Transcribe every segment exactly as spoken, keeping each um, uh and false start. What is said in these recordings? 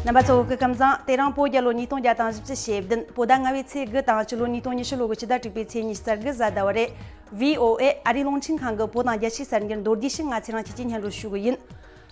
རྣམ་པ་ཚོ་སྐུ་ཁམས་བཟང་། དེ་རིང་བོད་རྒྱལ་ལོ་ཉིས་སྟོང་བརྒྱ་དང་བཞི་བཅུ་ཞེ་བདུན། བོད་ཟླ་ལྔ་པའི་ཚེས་དགུ་དང་སྤྱི་ལོ་ཉིས་སྟོང་ཉི་ཤུ་ལོ་གི་ཕྱི་ཟླ་དྲུག་པའི་ཚེས་ཉི་ཤུ་རྩ་དགུ་གཟའ་ཟླ་བ་རེད། བྷི་ཨོ་ཨེ་ཨ་རིའི་རླུང་འཕྲིན་ཁང་གི་བོད་དང་རྒྱལ་སྤྱིའི་གསར་འགྱུར་མདོར་བསྡུས་ཤིག་ང་ཚེ་རིང་ཁྱེད་ཀྱིས་སྙན་སྒྲོན་ཞུ་གི་ཡིན།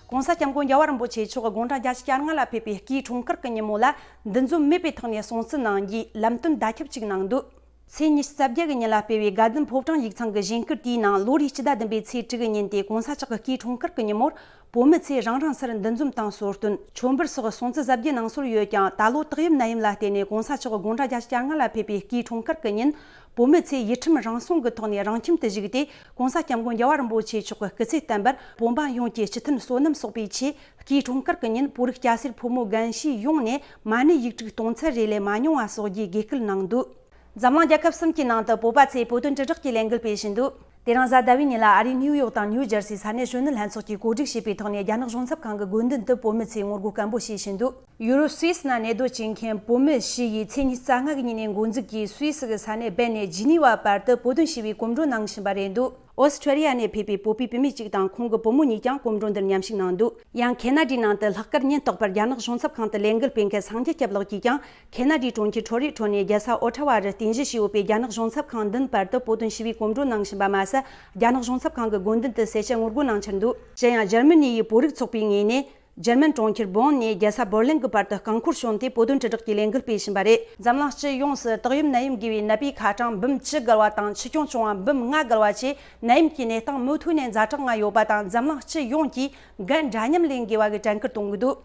ྋགོང་ས་ྋསྐྱབས་མགོན་རྒྱལ་བ་རིན་པོ་ཆེ་མཆོག་དགུང་གྲངས་བརྒྱད་ཅུ་གྱ་ལྔ་ལ་ཕེབས་པའི་སྐུའི་འཁྲུངས་སྐར་གྱི་ཉིན་མོ་ལ་འདུ་འཛོམས་མེད་པའི་ཐོག་ནས་སྲུང་བརྩི་གནང་རྒྱུའི་ལམ་སྟོན་བརྡ་ཁྱབ་ཅིག་གནང་འདུག་ཚེས་ཉི་ཤུ་རྩ་བརྒྱད་ཀྱི་ཉིན་ལ་སྤེལ་བའི་དགའ་ལྡན་ཕོ་བྲང་ཡིག་ཚང་གི་གཞེས་འཁོར་དེའི་ནང་ལོ་རེའི་སྤྱི་ཟླ་བདུན་པའི་ཚེས་དྲུག་གི་ཉིན་ཏེ་ྋགོང་ས་མཆོག་གི་སྐུའི་འཁྲུངས་སྐར་གྱི་ཉིན་མོར་བོད་མི་ཚོས་རང་རང་སར་འདུ་འཛོམས་དང་གསོལ་སྟོན། མཆོད་འབུལ་སོགས་སྲུང་བརྩི་གཟབ་རྒྱས་གནང་སྲོལ་ཡོད་ཀྱང་། ད་ལོ་དག་ཡུལ་ནད་ཡམས་ལ་བརྟེན་ནས་ྋགོང་ས་མཆོག་དགུང་གྲངས་བརྒྱད་ཅུ་གྱ་ལྔ་ལ་ཕེབས་པའི་སྐུའི་འཁྲུངས་སྐར་གྱི་ཉིན། བོད་མི་ཚོས་ཡུལ་ཁྲིམས་རང་སྲུང་གི་ཐོག་ནས་རང་ཁྱིམ་དུ་བཞུགས་ཏེ། ྋགོང་ས་ྋསྐྱབས་མགོན་རྒྱལ་བ་རིན་པོ་ཆེ་མཆོག་གི་སྐུ་ཚེ་བརྟན་པར་བོད་འབངས་ཡོངས་ཀྱི་སྤྱི་མཐུན་བསོད་ནམས་གསོག་པའི་ཆེད། སྐུའི་འཁྲུངས་སྐར་གྱི་ཉིན་བོད་རིགས་སྐྱ་སེར་ཕོ་མོ་རྒན་གཞས་ཡོངས་ནས་མ་ཎི་ཡིག་དྲུག་གཏོང་ཚད་རེ་ལས་མ་ཉུང་བ་གསོག་རྒྱུའི་དགོས་སྐུལ་གནང་འདུག་འཛམ་གླིང་རྒྱལ་ཁབ་གསུམ་གྱི་ནང་དུ་བོད་པ་ཚོས་བོད་དོན་དྲིལ་བསྒྲགས་ཀྱི་ལས་འགུལ་སྤེལ་བཞིན་འདུག་དེ་རིང་གཟའ་ཟླ་བའི་ཉིན་ལ་ཨ་རིའི་ནིའུ་ཡོག་དང་ནིའུ་ཇར་སི་ས་གནས་གཞོན་ནུ་ལྷན་ཚོགས་ཀྱིས་གོ་སྒྲིག་བྱས་པའི་ཐོག་ནས་རྒྱ་ནག་གཞུང་ཚབ་ཁང་གི་དགོས་འདུན་དུ་བོད་མི་ཚོས་ངོ་རྒོལ་སྐད་འབོད་བྱས་བཞིན་འདུག་ཡུ་རོབ་སུད་སི་ནང་གནས་སྡོད་བྱེད་མཁན་བོད་མི་བཞི་ཡིས་ཚེས་ཉི་ཤུ་རྩ་ལྔ་གི་ཉིན་ནས་འགོ་འཛུགས་ཀྱིས་སུད་སི་གི་ས་གནས་བྷེ་ནས་ཇི་ནི་ཝ་བར་དུ་བོད་དོན་ཞི་བའི་གོམ་བགྲོད་གནང་བཞིན་པ་རེད་འདུག་ཨོ་སི་ཁྲུ་ལི་ཡ་ནས་ཕེབས་པའི་བོད་པའི་བུད་མེད་ཅིག་དང་ཁོང་གི་བུ་མོ་གཉིས་ཀྱང་གོམ་བགྲོད་འདིར་མཉམ་ཞུགས་གནང་འདུག་ཡང་ཁེ་ན་ཌའི་ནང་དུ་ལྷག་དཀར་ཉེན་རྟོག་པར་རྒྱ་ནག་གཞུང་ཚབ་ཁང་དུ་ལས་འགུལ་སྤེལ་མཁན་སངས་རྒྱས་སྐྱབས་ལགས་ཀྱིས་ཀྱང་ཁེ་ན་ཌའི་གྲོང་ཁྱེར་ཊོ་རི་ཊོ་ནས་རྒྱལ་ས་ཨོ་ཊ་ཝ་རུ་རྟེན་གཞི་བྱས་ཡོད་པའི་རྒྱ་ནག་གཞུང་ཚབ་ཁང་མདུན་བར་དུ་བོད་དོན་ཞི་བའི་གོམ་བགྲོད་གནང་བཞིན་པ་མ་ཟད། རྒྱ་ནག་གཞུང་ཚབ་ཁང་གི་དགོས་འདུན་དུ་སེར་སྐྱ་ངོ་རྒོལ་གནང་འཆར་འདུག་གཞན་ཡང་འཇར་མ་ནི་ཡི་བོད་རིགས་ཚོགས་པའི་ངོས་ནས། འཇར་མན་གྲོང་ཁྱེར་བོན་ནས་རྒྱལ་ས་འབར་ལིན་གྱི་བར་དུ་རྐང་འཁོར་བསྐྱོན་ཏེ་བོད་དོན་དྲིལ་བསྒྲགས་ཀྱི་ལས་འགུལ་སྤེལ་བཞིན་པ་རེད། འཛམ་གླིང་སྤྱི་ཡོངས་སུ་ཏོག་དབྱིབས་ནད་ཡམས་འགོས་པའི་ནད་པའི་ཁ་གྲངས་འབུམ་བཅུ་བརྒལ་བ་དང་། འཆི་སྐྱོན་བྱུང་བ་འབུམ་ལྔ་བརྒལ་བ་བཅས་ནད་ཡམས་ཀྱི་གནས་སྟངས་མུ་མཐུད་ནས་ཛ་དྲག་ངང་ཡོད་པ་དང་། འཛམ་གླིང་སྤྱི་ཡོངས་ཀྱིས་འགན་འདྲ་མཉམ་ལེན་དགོས་པ་གི་དྲན་སྐུལ་གཏོང་གི་འདུག་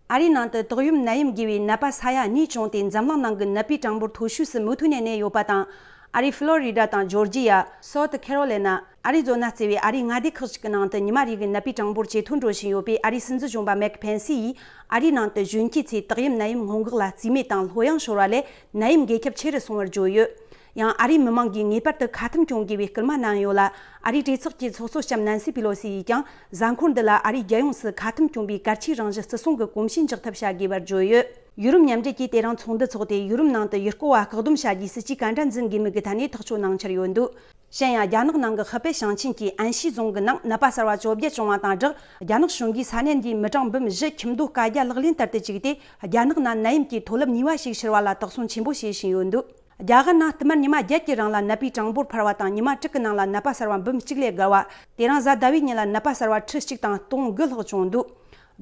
ཨ་རིའི་ནང་དུ་ཏོག་དབྱིབས་ནད་ཡམས་འགོས་པའི་ནད་པ་ས་ཡ་གཉིས་བྱུང་སྟེ། འཛམ་གླིང་ནང་གི་ནད་པའི་གྲངས་འབོར་མཐོ་ཤོས་སུ་མུ་མཐུད་ནས་གནས་ཡོད་པ་དང་། ཨ་རིའི་ཕི་ལོ་རི་ཌ་དང་ཇོར་ཇི་ཡ། སའུ་ཐི་ཁེ་རོ་ལི་ན། ཨ་རི་ཛོ་ན་གཙོས་པའི་ཨ་རིའི་མངའ་སྡེ་ཁག་ཅིག་གི་ནང་དུ་ཉི་མ་རེ་གི་ནད་པའི་གྲངས་འབོར་ཇེ་མཐོར་འགྲོ་བཞིན་ཡོད་པས། ཨ་རིའི་སྲིད་འཛིན་གཞོན་པ་མེག་ཕེན་སི་ཡིས་ཨ་རིའི་ནང་དུ་གཞོན་སྐྱེས་ཚོས་ཏོག་དབྱིབས་ནད་ཡམས་སྔོན་འགོག་ལ་རྩིས་མེད་དང་ལྷོད་ཡངས་ཤོར་བ་ལས་ནད་ཡམས་འགོས་ཁྱབ་ཆེ་རུ་སོང་བར་བརྗོད་ཡོད། ཡང་ཨ་རིའི་མི་མང་གིས་ངེས་པར་དུ་ཁ་ཐུམ་གྱོན་དགོས་པའི་སྐུལ་མ་གནང་ཡོད་ལ། ཨ་རིའི་གྲོས་ཚོགས་ཀྱི་ཚོགས་གཙོ་ལྕམ་ནན་སི་པི་ལོ་སི་ཡིས་ཀྱང་གཟའ་འཁོར་འདི་ལ་ཨ་རིའི་རྒྱལ་ཡོངས་སུ་ཁ་ཐུམ་གྱོན་པའི་གལ་ཆེའི་རང་བཞིན་བརྩི་སྲུང་གི་གོམས་གཤིས་འཇགས་ཐབས་བྱ་དགོས་པར་བརྗོད་ཡོད། ཡུ་རོབ་མཉམ་འབྲེལ་གྱིས་དེ་རིང་ཚོགས་འདུ་འཚོགས་ཏེ། ཡུ་རོབ་ནང་དུ་ཡུལ་སྐོར་བ་བཀག་སྡོམ་བྱ་རྒྱུའི་སྲིད་ཇུས་ག་འདྲ་འཛིན་དགོས་མིན་གྱི་ཐད་ནས་ཐག་གཅོད་གནང་འཆར་ཡོད་འདུག་གཞན་ཡང་། རྒྱ་ནག་ནང་གི་ཧི་པེ་ཞིང་ཆེན་གྱི་ཨན་ཤི་རྫོང་གི་ནང་ནད་པ་གསར་བ་བཅོ་བརྒྱད་བྱུང་བ་དང་སྦྲགས། རྒྱ་ནག་གཞུང་གིས་ས་གནས་འདིའི་མི་གྲངས་འབུམ་བཞི་ཁྱིམ་སྡོད་བཀའ་རྒྱ་ལག་ལེན་བསྟར་དུ་བཅུག་སྟེ། རྒྱ་ནག་ནང་ནད་ཡམས་ཀྱི་མཐོ་རླབས་གཉིས་པ་ཞིག་འཕྱུར་བ་ལ་དོགས་ཟོན་ཆེན་པོ་བྱེད་བཞིན་ཡོད་འདུག་རྒྱ་གར་ནང་བསྟུད་མར་ཉི་མ་བརྒྱད་ཀྱི་རིང་ལ་ནད་པའི་གྲངས་འབོར་འཕར་བ་དང་། ཉི་མ་དྲུག་གི་ནང་ལ་ནད་པ་གསར་བ་འབུམ་གཅིག་ལས་བརྒལ་བ། དེ་རིང་གཟའ་ཟླ་བའི་ཉིན་ལ་ནད་པ་གསར་བ་ཁྲི་གཅིག་དང་སྟོང་དགུ་ལྷག་བྱུང་འདུག་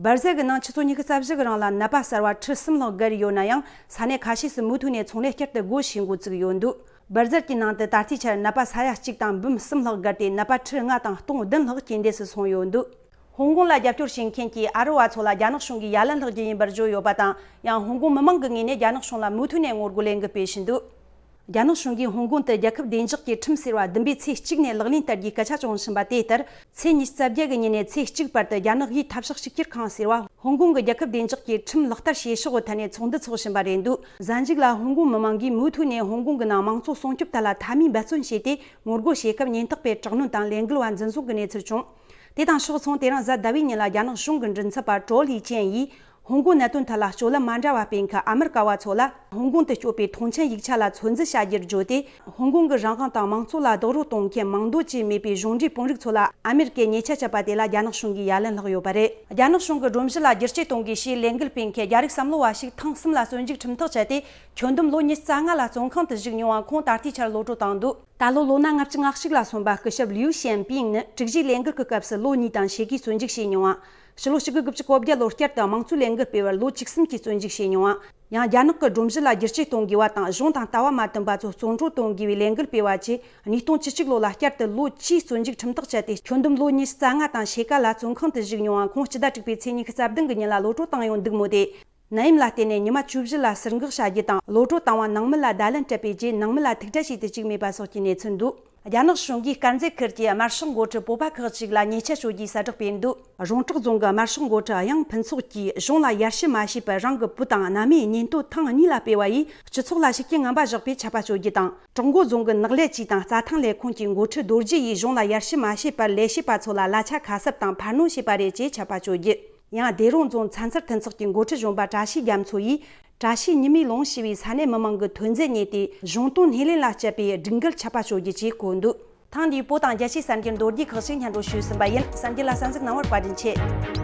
བར་ཟེར་གྱི་ནང་ཆུ་ཚོད་ཉི་ཤུ་རྩ་བཞི་གི་རིང་ལ་ནད་པ་གསར་བ་ཁྲི་གསུམ་ལྷག་བརྒལ་ཡོད་ན་ཡང་། ས་གནས་ཁ་ཤས་སུ་མུ་མཐུད་ནས་ཚོང་ལས་བསྐྱར་དུ་སྒོ་ཕྱེ་འགོ་བཙུགས་ཡོད་འདུག་བར་ཟེར་གྱི་ནང་དུ་ད་ལྟའི་ཆར་ནད་པ་ས་ཡ་གཅིག་དང་འབུམ་གསུམ་ལྷག་བརྒལ་ཏེ། ནད་པ་ཁྲི་ལྔ་དང་སྟོང་བདུན་ལྷག་རྐྱེན་འདས་སུ་སོང་ཡོད་འདུག་ཧོང་ཀོང་ལ་རྒྱབ་སྐྱོར་བྱེད་མཁན་གྱི་ཨ་རི་བ་ཚོ་ལ་རྒྱ་ནག་གཞུང་གིས་ཡ་ལན་བསློག་རྒྱུ་ཡིན་པར་བརྗོད་ཡོད་པ་དང་། ཡང་ཧོང་ཀོང་མི་མང་གི་ངོས་ནས་རྒྱ་ནག་གཞུང་ལ་མུ་མཐུད་ནས་ངོ་རྒོལ་ལས་འགུལ་སྤེལ་བཞིན་འདུག་རྒྱ་ནག་གཞུང་གིས་ཧོང་ཀོང་དུ་རྒྱལ་ཁབ་བདེ་འཇགས་ཀྱི་ཁྲིམས་ཟེར་བ་བདུན་པའི་ཚེས་གཅིག་ནས་ལག་ལེན་བསྟར་རྒྱུའི་སྐད་ཆ་བྱུང་བཞིན་པ་དེ་ལྟར། ཚེས་ཉི་ཤུ་རྩ་བརྒྱད་ཀྱི་ཉིན་ནས་ཚེས་གཅིག་བར་དུ་རྒྱ་ནག་གིས་འཐབ་ཕྱོགས་གཅིག་གྱུར་ཁང་ཟེར་བ། ཧོང་ཀོང་གི་རྒྱལ་ཁབ་བདེ་འཇགས་ཀྱི་ཁྲིམས་ལག་བསྟར་བྱེད་ཕྱོགས་ཀྱི་ཐད་ནས་ཚོགས་འདུ་འཚོགས་བཞིན་པ་རེད་འདུག་གཟའ་མཇུག་ལ་ཧོང་ཀོང་མི་མང་གིས་མུ་མཐུད་ནས་ཧོང་ཀོང་གི་ནང་མང་གཙོ་སྲུང་སྐྱོབ་ཐད་ལ་མཐའ་མའི་འབད་བརྩོན་བྱས་ཏེ། ངོ་རྒོལ་བྱེད་སྐབས་ཉེན་རྟོག་པས་དྲག་གནོན་དང་ལས་འགུལ་བ་འཛིན་བཟུང་གི་གནས་ཚུལ་བྱུང་། དེ་དང་ཕྱོགས་མཚུངས། དེ་རིང་གཟའ་ཟླ་བའི་ཉིན་ལ་རྒྱ་ནག་གཞུང་གི་མགྲིན་ཚབ་པ་ཀྲོ་ལི་ཅན་ཡིས། ཧོང་ཀོང་གནད་དོན་ཐད་ལ་སྤྱོད་ལམ་མ་འདྲ་བ་སྤེལ་མཁན་ཨ་མེ་རི་ཀ་བ་ཚོ་ལ། ཧོང་ཀོང་དུ་སྐྱོད་པའི་ཐོངས་མཆན་ཡིག་ཆ་ལ་ཚོད་འཛིན་བྱ་རྒྱུར་བརྗོད་དེ། ཧོང་ཀོང་གི་རང་དབང་དང་མང་གཙོ་ལ་རྡོག་རོལ་གཏོང་མཁན་མང་འདོད་ཅིག་མེད་པའི་གཞུང་འབྲེལ་དཔོན་རིགས་ཚོ་ལ་ཨ་མེ་རི་ཀས་ཉེས་ཆད་བཅད་པ་དེ་ལ་རྒྱ་ནག་གཞུང་གིས་ཡ་ལན་བསློགས་ཡོད་པ་རེད། རྒྱ་ནག་གཞུང་གི་སྒྲོམ་གཞི་ལ་བསྒྱུར་བཅོས་གཏོང་དགོས་ཞེས་ལས་འགུལ་སྤེལ་མཁན་རྒྱ་རིགས་བསམ་བློ་བ་ཞིག་ཐེངས་གསུམ་ལ་བཙོན་འཇུག་ཁྲིམས་ཐག་བཅད་དེ། ཁྱོན་བསྡོམས་ལོ་ཉི་ཤུ་རྩ་ལྔ་ལ་བཙོན་ཁང་དུ་བཞུགས་མྱོང་བ་ཁོང་ད་ལྟའི་ཆར་གློད་གྲོལ་བཏང་འདུག་ད་ལོ་ལོ་ན་ལྔ་བཅུ་ང་གཅིག་ལ་སོན་པ་སྐུ་ཞབས་ལིའུ་ཞན་པིང་ནི་དྲུག་བཞིའི་ལས་འགུལ་གྱི་སྐབས་སུ་ལོ་གཉིས་དང་ཕྱེད་ཀའི་བཙོན་འཇུག་བྱས་མྱོང་བ། ཕྱི་ལོ་ཆིག་སྟོང་དགུ་བརྒྱ་བརྒྱད་ལོར་བསྐྱར་དུ་དམངས་གཙོའི་ལས་འགུལ་སྤེལ་བར་ལོ་བཅུ་གསུམ་གྱི་བཙོན་འཇུག་བྱས་མྱོང་བ། ཡང་རྒྱ་ནག་གི་སྒྲོམ་གཞི་ལ་བསྒྱུར་བཅོས་གཏོང་དགོས་པ་དང་། གཞུང་དང་ལྟ་བ་མ་མཐུན་པ་ཚོ་བཙོན་གྲོལ་གཏོང་དགོས་པའི་ལས་འགུལ་སྤེལ་བ་བཅས། ཉིས་སྟོང་བཅུ་གཅིག་ལོ་ལ་བསྐྱར་དུ་ལོ་བཅུའི་བཙོན་འཇུག་ཁྲིམས་ཐག་བཅད་དེ། ཁྱོན་བསྡོམས་ལོ་ཉི་ཤུ་རྩ་ལྔ་དང་ཕྱེད་ཀ་ལ་བཙོན་ཁང་དུ་བཞུགས་མྱོང་བ་ཁོང་སྤྱི་ཟླ་དྲུག་པའི་ཚེས་ཉི་ཤུ་རྩ་བདུན་གྱི་ཉིན་ལ་གློད་གྲོལ་བཏང་ཡོད་འདུག་མོད་དེ། ནད་ཡམས་ལ་བརྟེན་ནས་ཉི་མ་བཅུ་བཞི་ལ་ཟུར་འགོག་བྱ་རྒྱུ་དང་། གློད་གྲོལ་བཏང་བ་ནང་མི་ལ་བརྡ་ལན་སྤྲད་པའི་རྗེས། ནང་མི་ལ་ཐུག་འཕྲད་བྱེད་དུ་བཅུག་མེད་པ་སོགས་ཀྱི་གནས་ཚུལ་འདུག་རྒྱ་ནག་གཞུང་གིས་དཀར་མཛེས་ཁུལ་གྱི་དམར་ཤོག་འགོ་ཁྲིད་བོད་པ་ཁག་ཅིག་ལ་ཉེས་ཆད་གཅོད་རྒྱུའི་གསལ་བསྒྲགས་སྤེལ་འདུག་རོང་བྲག་རྫོང་གི་དམར་ཤོག་འགོ་ཁྲིད་དབྱང་ཕུན་ཚོགས་ཀྱིས་གཞུང་ལ་ཡར་ཞུ་མ་བྱས་པར་རང་གི་བུ་དང་མནའ་མའི་གཉེན་སྟོན་ཐེངས་གཉིས་ལ་སྤེལ་བ་ཡིས། སྤྱི་ཚོགས་ལ་ཤུགས་རྐྱེན་ངན་པ་བཞག་པའི་ཆད་པ་གཅོད་རྒྱུ་དང་། བྲག་འགོ་རྫོང་གི་ནགས་ལས་ཅུས་དང་རྩྭ་ཐང་ལས་ཁུངས་ཀྱི་འགོ་ཁྲིད་རྡོ་རྗེ་ཡིས་གཞུང་ལ་ཡར་ཞུ་མ་བྱས་པར་ལས་བྱེད་པ་ཚོ་ལ་གླ་ཆ་ཁ་གསབ་དང་འཕར་སྣོན་བྱས་པ་རེད་ཅེས་ཆད་པ་གཅོད་རྒྱུ། ཡང་སྡེ་རོང་རྫོང་ཚན་རྩལ་མཐུན་ཚོགས་ཀྱི་འགོ་ཁྲིད་གཞོན་པ་བཀྲ་ཤིས་རྒྱ་མཚོ་ཡིས། བཀྲ་ཤིས་ཉི་མས་ལུང་ཞུས་པའི་ས་གནས་མི་མང་གི་ཐོན་རྫས་རྙེད་དེ། གཞུང་དོན་སྣེ་ལེན་ལ་སྤྱད་པའི་སྒྲིག་འགལ་ཆད་པ་གཅོད་རྒྱུ་བཅས་བཀོད་འདུག་ཐེངས་འདིའི་བོད་དང་རྒྱལ་སྤྱིའི་གསར་འགྱུར་མདོར་བསྡུས་ཁག་ཅིག་སྙན་སྒྲོན་ཞུས་ཟིན་པ་ཡིན། གསར་འགྱུར་ལ་གསན་གཟིགས་གནང་བར་བཀའ་དྲིན་ཆེ།